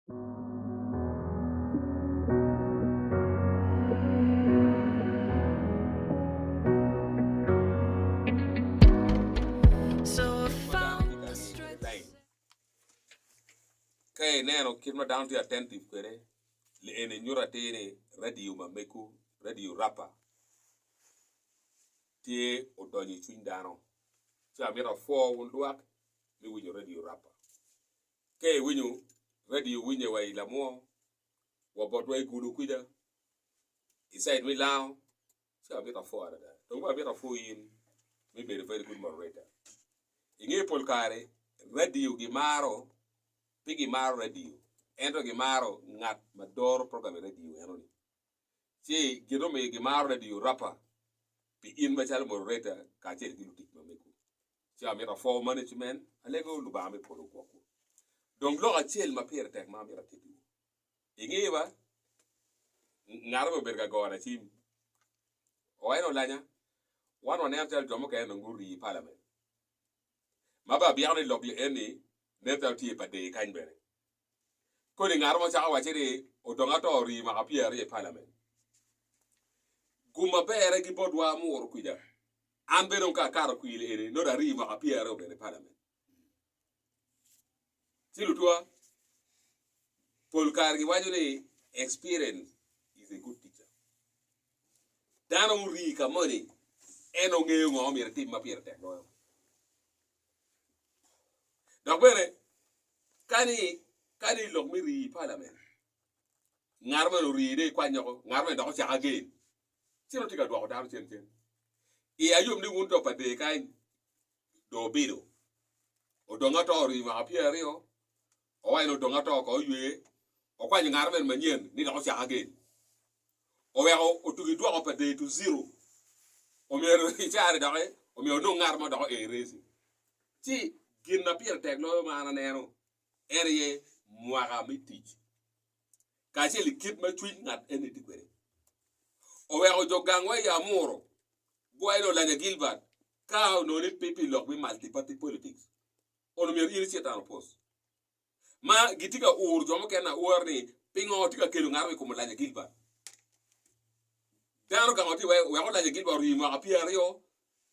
Ka ineno kit ma dano tye attentive kwede, li eni nyuto atir ni radio ma mego, radio rapa tye odonyo i cwiny dano. Ci amito apwo wun lwak me winyo radio rapa. Ka iwinyo radio winye wa i lamwo, wa botwa i Gulu kwija, i cide me Lango, ci amito apwo adada. Dong bene amito apwo in me bedo very good moderator. Inge pol kare radio gimaro, pe gimaro radio, ento gimaro ngat ma doro program i radio enoni. Ci gin omiyo gimaro radio rapa pi in macalo moderator kacel ki lutic ma mego. Ci amito apwo management, alego Lubanga me polo ogwokwu. Dong lok acel ma pire tek ma amito atittiwu. Ingeyo ba, ngat ma obedo ka gona cim, owaco ni olanya, wan waneno calo jo mukene dong gurii i palament. Ma bene abyeko ni lok li eni nen calo tye i pa dee kany bene. Koni ngat mo cako wacce ni odong ato orii mwaka pyeraryo i palament. Gum maberre ki botwa muro kwija. An bene dong ka akato kwir li eni nongo dong arii mwaka pyeraryo bene i palament. Ci lutwa, pol kare giwaco ni experience is a good teacher. Dano murii ka moni en ongeyo ngo myero etim ma pire tek loyo. Dok bene kani kani lok me rii i parliament ngat meno orii dong ikwany oko ngat meno dok ocako again ci nongo tye ka dwoko dano cen cen. I ayom ni wun jo pa dee kany dong obido odong ato orii mwaka pyeraryo owaco ni odong ato ko oywe okwanyo ngat meno manyen ni dok ocako again oweko otugi dwoko pa dee to zero omyero i caa-ni doki omyero onong ngat mo dok o erase ci gin ma pire tek loyo ma an aneno en aye mwaka me tic kacel ki kit ma cwiny ngat eni tye kwede oweko jo gangwa i Amuru guwaco ni Olanya Gilbert ka onongo ni pe pi lok me multi party politics onongo myero in icit down post ma gitye ka uro jo mukene aura ni pingo tye ka kelo ngat i kom Olanya Gilbert. Dano gang tye wek Olanya Gilbert ori mwaka pyeraryo,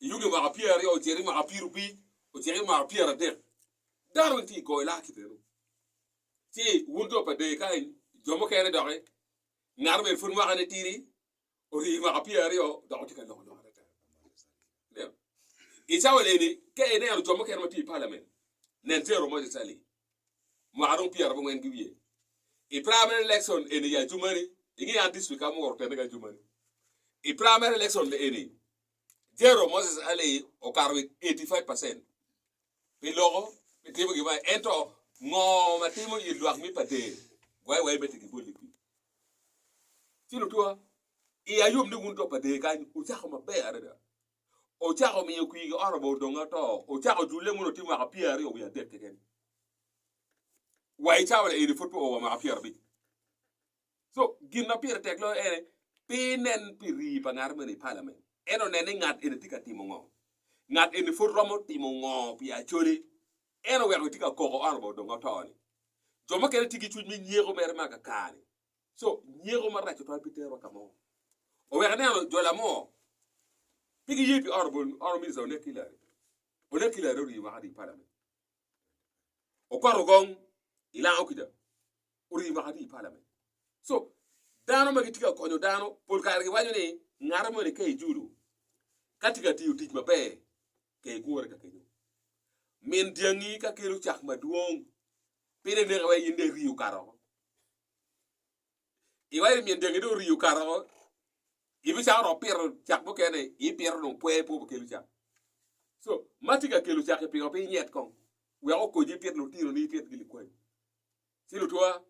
iyunge mwaka pyeraryo, ocito i mwaka pyerabic, ocito i mwaka pyeradek. Dano weng tye i goyo laa kit eno. Ci wun jo pa dee kany, jo mukene doki, ngat myero pud mwakane tidi, Ori mwaka pyeraryo dok tye ka loko lok adada. Ineno? I cawa eni, ka ineno jo mukene ma tye i palament, nen Zero Moses Ali, mwaka dong pyerabongwen ki wiye. I primary election eni i Adjumani, inge an district amuro tene ki Adjumani. I primary election eni, Zero Moses Ali okato with 85%. Pi loko, pi timo gin mo, ento ngo ma timo i lwak mi pa der, gwayo wa imete giboli pii. Ci lutwa, i ayom ni wun to pa der kany, wucako maber adada. Ocako miyo kwir ki ot obor dong ato, ocako julle mono tye mwaka pyeraryo wiye adek keken. Wa i cawa eni pud pe oo wa mwaka pyerabic. So, gin ma pire tek loyo ene, pe inen pi rii pa ngat meno i palament, ento nen ni ngat eni tye ka timo ngo. Ngat eni pud romo timo ngo pi Acholi? En oweko itye ka koko honourable dong oto ni. Jo mukene tye ki cwiny me nyeko mere ma kakar ni. So, nyeko marac tutwal pe terwa ka mo. Oweko ineno jo lamo pe giye pi honourable, honourable minister Onek Hillary. Onek Hillary orii mwaka adi i palament? Okot ogong i lango kica orii mwaka adi i palament? So, dano ma gitye ka konyo dano pol kare giwaco ni ngat moni ka ijulo ka tye ka tiyo tic maber ka igure ka kenyo. Min dyangi ka kelo cak madwong pire neke wai in dong iriyo okato oko. Iwaco ni min dyangi dong oriyo okato oko ibicako dok pito cak mukene ipito dong pwer pe obikelo cak. So ma tye ka kelo cak-ki pingo pe inyet kong wek okonyi ipit lutinoni ipit ki likwayi. Ci lutwa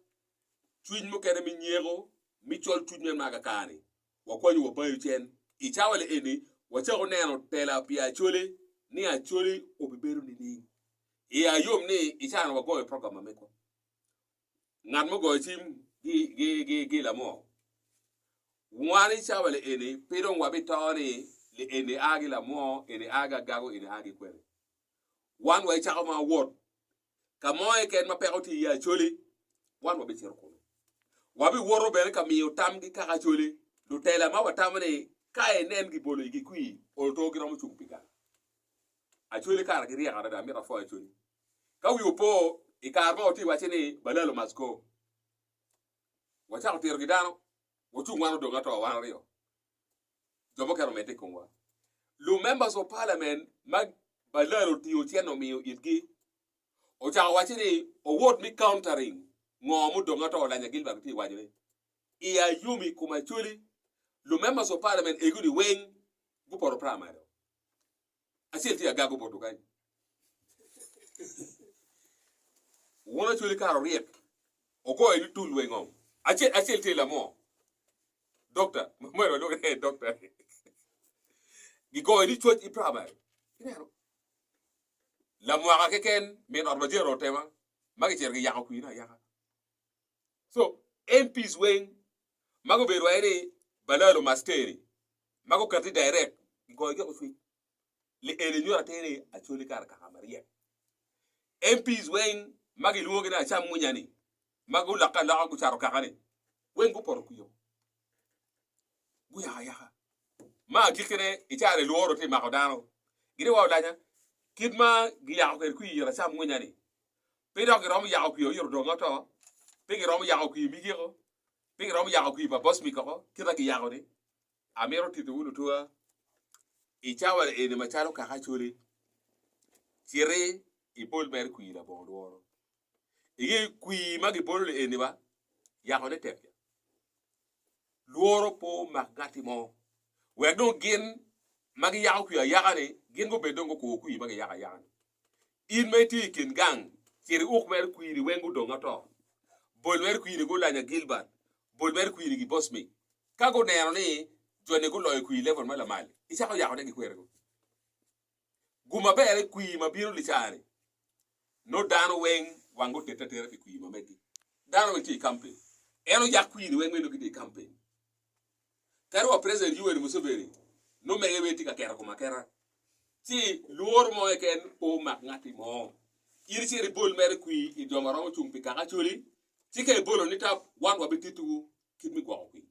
cwiny mukene me nyeko me col cwiny me maka kare-ni wakwanyo wabayo cen. I cawa li eni wacako neno tela pi Acholi ni Acholi obibedo nining. Iya yom ni i cawa-ni wagoyo program ma megwa. Ngat mugoyo cim gi lamo. Wan i cawa li eni pe dong wabito ni li eni a ki lamo, eni a ki agago, eni a ki kwene. Wan wa icako ma wot ka mo keken ma peko tye iye Acholi. Wan wabicito kunu. Wabiwoto bene ka miyo tam ki kaka Acholi, lutela ma watamo ni ka inen gibolo igi kwir, olo to giromo cung pi gang. Acholi kara giryek adada, amito apwoyo Acholi. Ka wi opo, i kare ma watye wacce ni Balalo must go, wacako tiro ki dano, wacung wan odong ato wan aryo. Jo mukene omedde i komwa. Lu members of parliament ma Balalo otingo cen omiyo itgi, ocako wacce ni owot me countering ngo mudong ato Olanya Gilbert tye waco ni iya yom i kom Acholi, lu members of parliament ego-ni weng gupoto primary. Acel tye agago boto kany. Wun Acholi kara oryek ogoyo ni tul wa i ngom. Acel acel tye lamo. Doctor, mwero walwonge ni doctor. Gigoyo ni coc i primary. Ineno? Lamwaka keken min ot ma jero otema ma gicito giyako kwine ayaka. So MPs weng ma gubedo waci ni Balalo Masteri ma gukati direct gigoyo gi ocwic li eni nyuto atir ni Acholi kara kaka maryek. MPs weng ma gilwongo gi ni Acam Munya ni ma gulokke aloka gucato kaka ni weng gupoto kwio guyako ayaka ma agikkine i caa ni lworo tye mako dano gini wa olanya kit ma giyako kwede kwir yit Acam Munya ni Pe dok giromo yako kwir oyito dong oto, pe giromo yako kwir migiko, pe giromo yako kwir pa Bosmic oko kit ma giyako-ni. Amito titowu lutuwa, i cawa eni macalo kaka Acholi, citi ibol mere kwir labongo lworo. Inge kwir ma gibolo-ni eni ba, yakone tek ya. Lworo pe omak ngatti mo. Wek dong gin ma giyako kwir ayaka-ni, gin gubed dong gukur kwir ma giyako ayaka-ni. In ma itye i kin gang, cit iuk mere kwiri weng gudong ato. Bol mere kwiri gulanya Gilbert, bol mere kwiri gi Bosmic. Ka guneno ni joni guloyo kwir level ma lamal, icako yakone gikwere-gu. Gum maber aye kwir ma bino lica-ni, nongo dano weng wang gutete ateta pi kwir ma megi. Dano weng tye i campaign. En oyak kwir-ni weng nongo gitye i campaign. Kadi wa President Yoweri Museveni nongo mege bene tye ka keto kome aketa. Ci lworo mo keken pe omak ngatti mo. In icit ibol mere kwir i jo ma romo cung pi kaka Acholi, ci ka ibolo ni tap, wan wabititowu kit me gwoko kwir.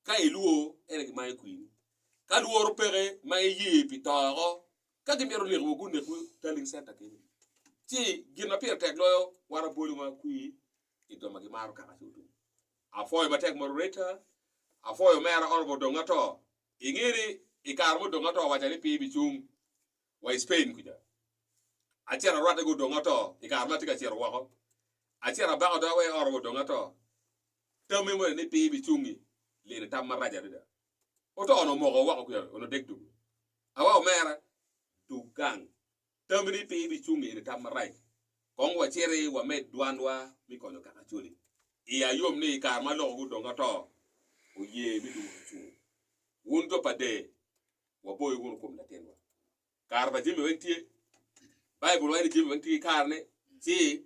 Ka ilwor, en aye gimayo kwirni. Ka lworo peke ma iye pi to oko, ka gimito nekowu gunekwu talling center kenyo. Ci gin ma pire tek loyo, wan wabolo ma kwir i jo ma gimaro kaka Acholi. Apwoyo matek moderator, apwoyo omera Honourable Odonga Ato. Inge ni i kare ma Odonga Ato owaca ni piny bicung wa i Spain kuca, acito arwatte ki Odonga Ato i kare ma atye ka cito woko. Acito abako doga wai Honourable Odonga Ato, tammi moni ni piny bicungi lino tam marac adada. Oto onongo omoko woko kuca onongo dek dugu. Awa omera, dug gang. Tammi ni piny bicung eni tam marac. Kong waciti wamed dwanwa me konyo kaka Acholi. Iya yom ni i kare ma aloko gudong ato, oye me dwogo kacungo. Wun jo pa der, waboyo wunu kom latinwa. Kare pa jami weng tye. Baibul waco ni jami weng tye ki karene, ci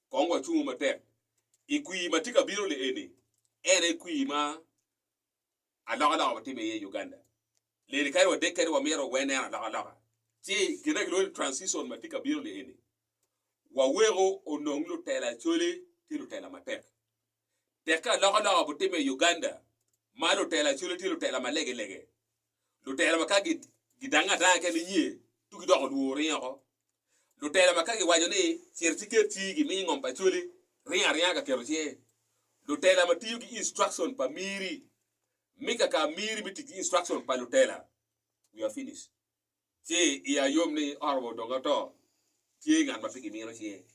kong wacungu matek. I kwir ma tye ka bino-ni eni, en aye kwir ma alokaloka watimo iye i Uganda. Leni kadi wadek kadi wamito wee neno alokaloka ci gin ma kilwongo ni transition ma tye ka bino ni eni waweko onong lutela Acholi tye lutela matek. Tek ka alokaloka butime i Uganda ma lutela Acholi tye lutela ma legelege, lutela ma ka gidange adanga keken niye tu gidoko lwor ringo oko, lutela ma ka giwaco ni cit iket cii gimiyi ngom pa Acholi ringo aringa ka keto cinge, lutela ma tiyo ki instruction pa miri mi kaka miri me tic ki instruction pa lutela we are finish ci iya yom ni oromo odong ato tye ngat ma pe gimino cinge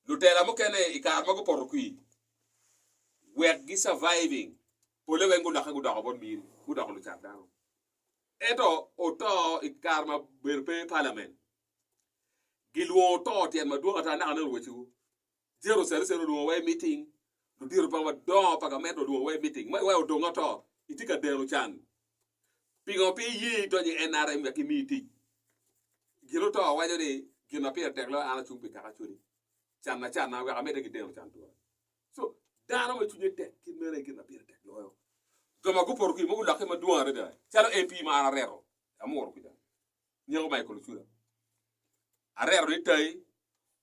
lutela mukene i kare ma gupoto kwir wek gi surviving pole weng gulokke gudoko bot miri gudoko lucat dano ento oto i kare ma bedo pe i parliament gilwongo oto tyen madwong ata naka neno wecewu Jero Cerecere olwongowa i meeting, ludito pa madongo pa gamente olwongowa i meeting. Ma iwaco odong ato, itye ka deno can. Pingo pe iye idonyo i NRM wek gimiyi tic? Gin oto waco ni gin ma pire tek loyo an acung pi kaka Acholi. Canna canna wek amedde ki deno can tura. So, dano ma cwinye tek kit meno aye gin ma pire tek loyo. Jo ma gupoto kwir mogo gulokke madwong adada calo MP ma an areto, amuro kwija. Nyeko Michael Ocula. Areto ni tai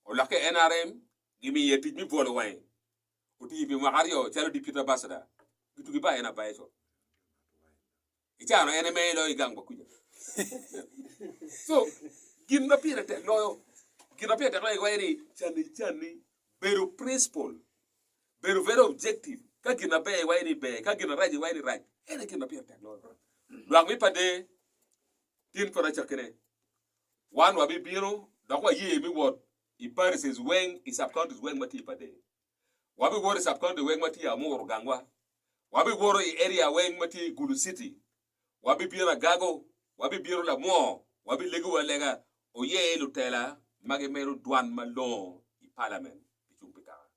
olokke i NRM, gimiye tic me bwolo wange. Otiyo pi mwaka aryo calo deputy ambassador, gitugi ba en advisor. I caa-nu en eme loyo i gang wa kuca. So, gin ma pire tek loyo, gin ma pire tek loyo iwaco ni canni canni bedo principle, bedo very objective, ka gin maber iwaco ni ber, ka gin marac iwaco ni rac, en aye gin ma pire tek loyo. Lwak mi pa der tin kono acakkine, wan wabibino dok waye me wot i parishes weng, i sub counties weng ma tye i Pader. Wabiwoto i sub county weng ma tye i Amuru gangwa. Wabiwoto i area weng ma tye i Gulu city. Wabibino Agago, wabibino Lamwor, wabilegowu alega oyer lutela ma gimedo dwan malongo i parliament pi cung pi kaka.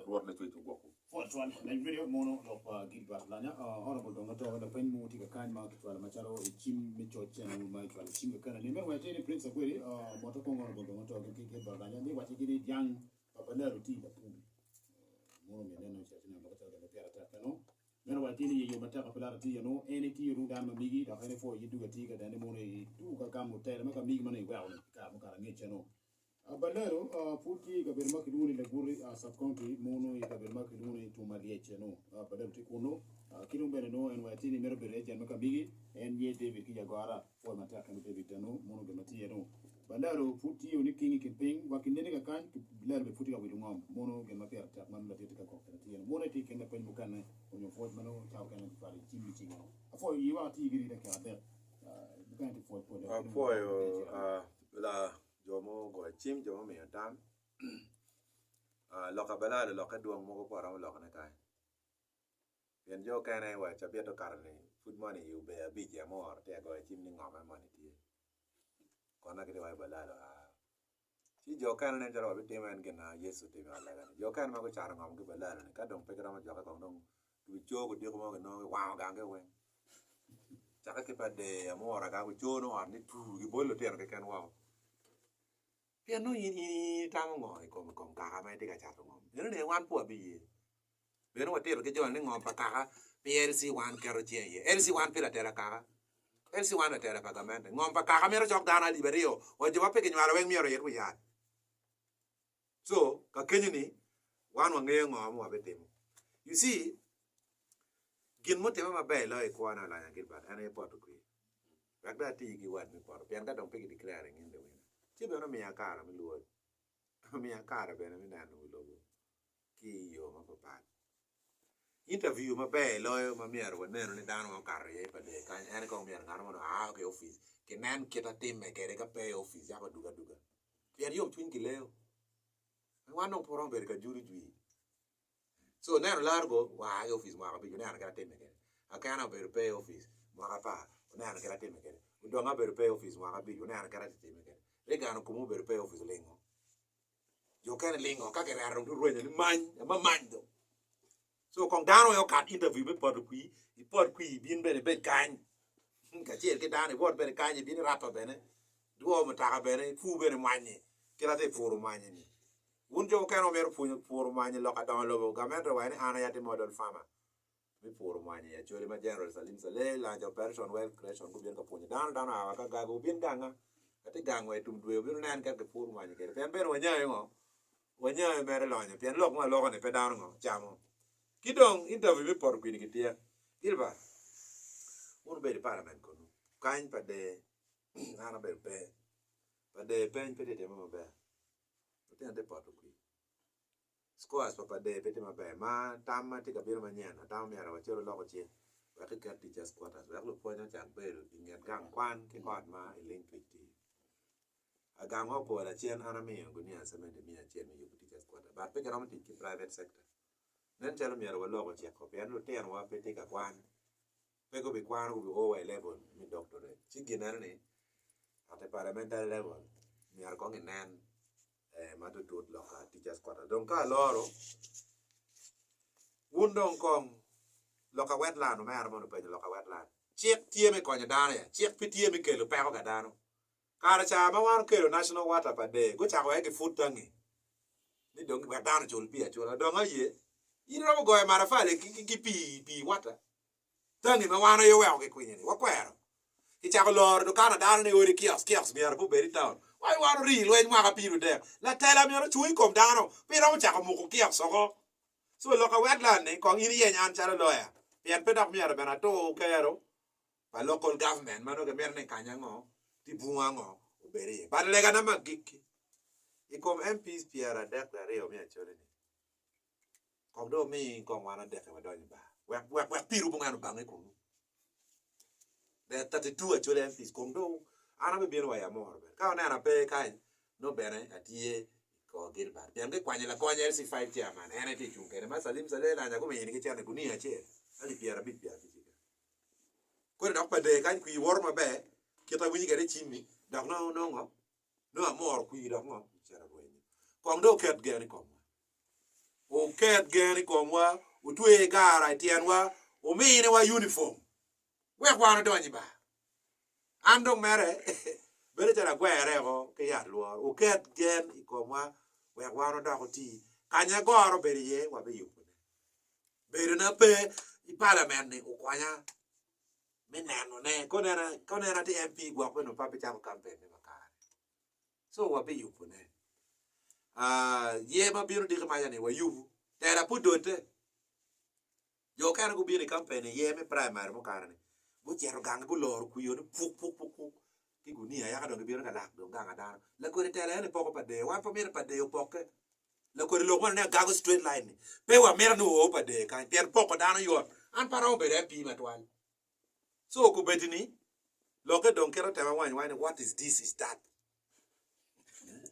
Rwot Lacwec ogwokwu. Pwod twal lany radio mono lok pa Gilbert Lanya Honourable Donga Togo lapeny mo tye kakany ma kicwalo macalo i cim me coc eno ma icwalo i cim kakene ni me wek tye ni Prince Akwedi moto kong Honourable Donga Togo gin ki Gilbert Lanya ni waci gi ni dyang pa Balalo tye i lapur mono myero neno cito ci neno lok calo gin ma pire tek keno meno waci tye ni ye yo matek ma pe laro tye eno en itiyo rung dano ma migi dok en ipwoyo in duga tye ka dene mono i duga gamo tela me ka migi ma nongo iweko ni i kare mukato angec eno. Balero pud tye i kabedo ma kilwongo ni Laguri Sub-County, mono i kabedo ma kilwongo ni Tumalyec eno. Balero tye kunnu. Ki dong bene nongo en wai tye ni mito bedo agent me ka migi. En ye David ki Jagora. Pwoyo matek eno David eno, mono gin ma tye eno. Balero pud tye ni king i kin piny wa ki nene kakany, Balero bene pud tye ka wilo ngom. Mono gin ma pire tek ma nongo latit tye ka kok kede tye eno. Mono aye tye i kin lapeny mukene onyo pwoc ma nongo cawa okene kicwalo i cim i cing eno. Apwoyo iwa ati giri dakika adek. Mukene tye pwoc pole. Apwoyo la jo ma ogoyo cim, jo ma omiyo tam. Lok abalalo lokke dwong mogo pe waromo lokone kany pien jo okene wa cabit okato-ni pud moni i ober abic i amor tye ka goyo cim ni ngome moni tye kona gitye ka waco balalo aa ci jo okene nen calo wabitimo en gin ma Yecu otimo i ot lega-ni jo okene ma gucato ngom ki balalo-ni ka dong pe giromo jokke kong dong gibico gudiko mo ginongo giwango gangi weng Cakke ki pa dee amura ka guco nongo ot ni tuu gibolo lutino keken woko. Pien nongo in itamo ngo i kom kom kaka ma itye ka cato ngom? Eno ni wan pe wabiye. Bene watito ki joni ni ngom pa kaka pi LC one keto cing iye. LC one pe latela kaka. LC one latela pa gamente. Ngom pa kaka mito cok dano alip aryo wa jo ma pe kinywalo weng myero oyit wi yat. So ka kenyo ni wan wangeyo ngo ma wabitimo. You see, gin mutimme maber loyo i kwona Olanya Gilbert en aye poto kwir. Wek dong ati ki word me poto pien ka dong pe ki declaring in the winner ci bene omiya kare me lwod, omiya kare bene me neno wi lobo ki i yo mapapat. Interview maber loyo ma myero wanenu ni dano ma okato iye pa dee kany en kong myero ngat mo oa ki i opic kinen kit atimme kwede ka pe i opic yako aduga aduga. Pien yomcwiny kileyo. Wan dong pe waromo bedo ka judo jwi. So oneno Largo oa ki i opic mwaka abic oneno kit atime kwede. Akena obedo pe i opic mwaka apar oneno kit atime kwede. Odonga obedo pe i opic mwaka abic oneno kit atime kwede. Reagan okumu obedo pe i opic olingo. Jo okene lingo ka kireto dong turwenyo ni many ama many dong. So kong dano aye okat interview me poto kwir, ipot kwir ibin bene ibed kany kacel ki dano iwot bene kany ibin irapa bene Dwo mutoka bene, ipur bene mwanyi kit atye puro mwanyi ni. Wun jo mukene wumito pwonyo puro mwanyi lok adongo lobo, gamente owaco ni an aye atye model farmer me puro mwanyi i Acholi ma General Salim Saleh, Launch Operation Wealth Creation gubino ka pwonyo dano, dano oa wa ka gago wubin ganga, atye gang wa i tum dwe wubin wunen kit kipuro mwanyi kwede pien bene wanyayo ngo, wanyayo mere lonyo pien lok ma waloko ni pe dano ngo camo. Ki dong interview me poto kwini kityek. Gilbert, wun wubedo i parliament kunu, kany pa dee An abedo pe pader peny pe tye ka timme maber lutino tye ka poto kwir scores pa pader pe tye maber ma tam ma tye ka bino manyen atamo myero wacit waloko cik wek kiket teachers quarters wek lupwony ocak bedo i nget gang kwan ki ot ma i linkage tye iye. Agangwa opol lacen an amiyo gunia cementi miya acel me yubo teachers quarters but pe kiromo tic ki private sector nen calo myero waloko cik-ko pien lutinowa pe tye ka kwan. pe gubikwano gubio wa i level me doctorate ci gin eno ni at a parliamentary level myero kong inen ma tutut lok ka teachers quarter dong ka aloro wun dong kong lok ka wetland omera moni openyo lok ka wetland cik tye me konyo dano ya cik pe tye me kelo peko ka dano kare ca ma wan okelo national water pa dee gucako wek giput tangi ni dong wek dano ocul pii acula dong aye in iromo goyo matafali ki pii pii water Tangi ma wan aye oweko kikwinyo-ni, wakwero. Kicako loro dukan a dano ni odi kiosk, kiosk myero pe obed i taun. Wai wan orii lweny mwaka piru dek. Latela myero ocung i kom dano, pe iromo cako muko kiosk oko. So lok a wetland ni kong in iyeny an calo lawyer pien pe dok myero bene atur kero pa local government ma nongo gimito ni kany ango ti bunga ango obed iye. But legana me agikki i kom MPs 32 me Acholi ni kong dong omi kong wan adeke wadony i bar wek wek wek piru bunga en obange kunu. There are 32 Acholi MPs kong dong an abibino wa i Amuru bene ka oneno ape kany nongo bene atye kor Gilbert pien gikwanyo lakony LC5 chairman en aye tye cung kede ma Salim Saleh Lanya gumini ki cente gunia acel alip 50 50 keken. Kodi dok pa dee kany kwir woto maber kit awinyo kwede i cimmi dok nongo nongo nongo amoro kwir dok ngo ocito arwenyo. Kong dong wuket gen i komwa. Wuket gen i komwa, wutwe gara i tyenwa, wuminiwa uniform wek wan odony i bar. An dong mere bedo calo agwere oko ki yat lworo. Wuket gen i komwa wek wan odok oti. Kanya goro obedo iye wabiyubone. Bedona pe i palament ni okonya me nenone. Ka onena atye MP gwok bene pe abicako kampen me makare. So wabiyubone. Yer ma bino diki maca ni wayubu. Tela pe odote. Jo okene gubino i kampen i yer me primary mukare ni gucito gangi guloro kwio ni puk puk puk puk ki gunia yaka dong gibino ka lak dong gang adano. Lakodi tela eni poko pa dee wan pe wamito pa dee opokke. Lakodi lok meno ni agago straight line ni pe wamito ni oo pa dee kany pien poko dano yot. An pe aromo bedo MP matwal. So kobedi ni lokke dong kit otema wany wany ni what is this is that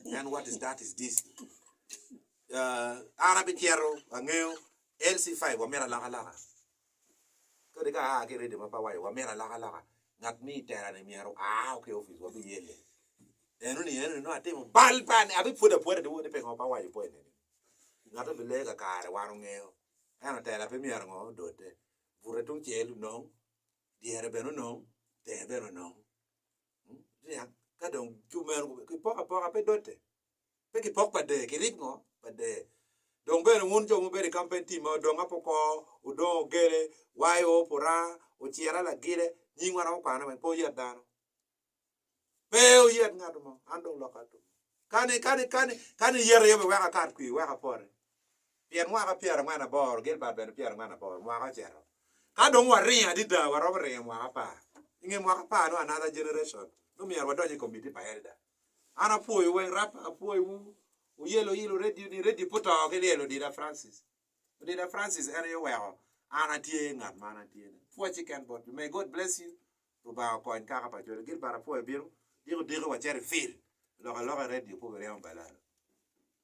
and what is that is this. Uh, an abicito angeyo LC5 wamito alokaloka. Kadi ka aa ki i radio ma pe awaco wamito alokaloka. Ngat mi tela ni myero oa ki i opic wabiyelle. Enoni enoni nongo atimo bal pa an abipwodo apwoda dyewor ni pingo pe awaco point eni. Ngat obileyo kakare wan ongeyo. Ento tela pe myero ngo odote. Bute tung cel onong, dyere bene onong, tenge bene onong. Niang ka dong kumeno kipoko apoka pe dote. Pe kipok pa dee, kirib ngo? Pa dee. Dong bene wun jo mubedo i kampen team ma odong apokor, odong ogele, YO Puranga, Ocira Lagile, nyingwa romo kwane weng, pe wuyet dano. Pe wuyet ngat mo, an dong loka atum. Kani, kani, kani, kani iyet aye wek akat kwir, wek apote. Pien mwaka 48, Gilbert bene 48, mwaka ocito. Ka dong waringo adada, waromo ringo mwaka apar. I nge mwaka apar nongo another generation, nongo myero wadony i committee pa elder. An apwoyo weng rapper apwoyowu wuyelo yilo radio ni radio pe oto ki lyelo Odida Francis. Odida Francis en aye oweko an atye ngat ma an atye ni. Pwoc keken botwu. May God bless you. Lubanga okony kaka pa Acholi. Gilbert apwoyo bino diko diki wacito i field lok aloka i radio pe obiryemo balalo.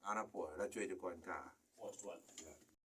An apwoyo. Lacwec okony kaka. Pwoc twal.